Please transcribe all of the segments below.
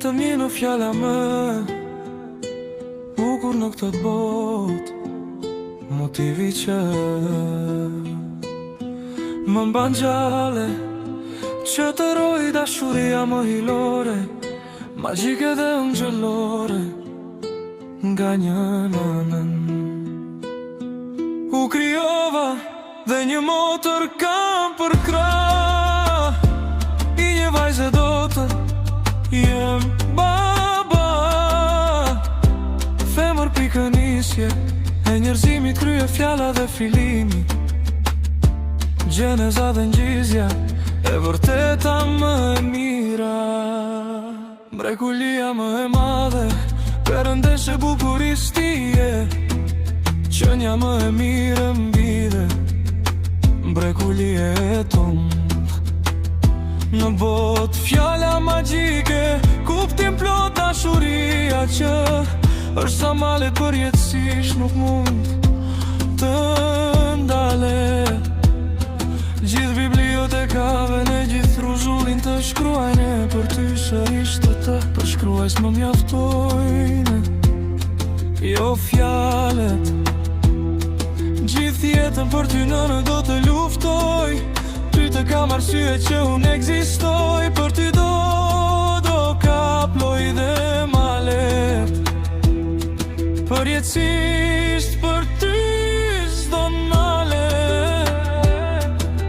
Vetëm një në fjala më Bukur në këtë botë Motivi që Më mban gjallë Që të rroj dashuria më hyjnore Magjike dhe ëngjëllore Nga një nënë U krijova dhe një motër kam për krah I një vajze do të jem baba Femër pikënisje E njerëzimit krye fjala dhe fillimi Gjeneza dhe ngjizja E vërteta më e mira Mrekullia më e madhe Perëndeshë e bukurisë ti je Qenia më e mirë mbi dhe Mrekulli e ton Në botë fjala magjike Kuptim plot dashuria që është sa malet përjetësisht nuk mund të ndale Gjithë bibliotekave në gjithë rruzullin të shkruajnë Për ty sërish të të përshkruaj s'më mjaftojnë Jo fjalët Gjithë jetën për ty nënë do të luftoj Ty të kam arsye që unë ekzistoj Për ty do, do kaploj dhe malet Përjetësisht për ty s'do nale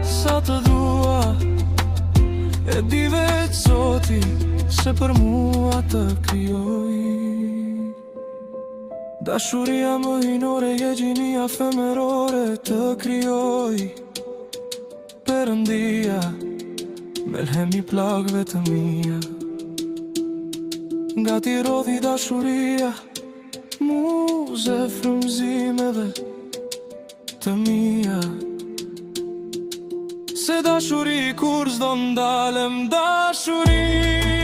Sa të dua E di vetë Zoti Se për mua të krijoj Dashuria më hyjnore je gjinia femërore të krijoj Perëndia Melhemi plagëve të mia Nga ti rrodhi dashuria Muzë e frymëzimeve të mia Se dashuri kur s'do ndalem dashuri.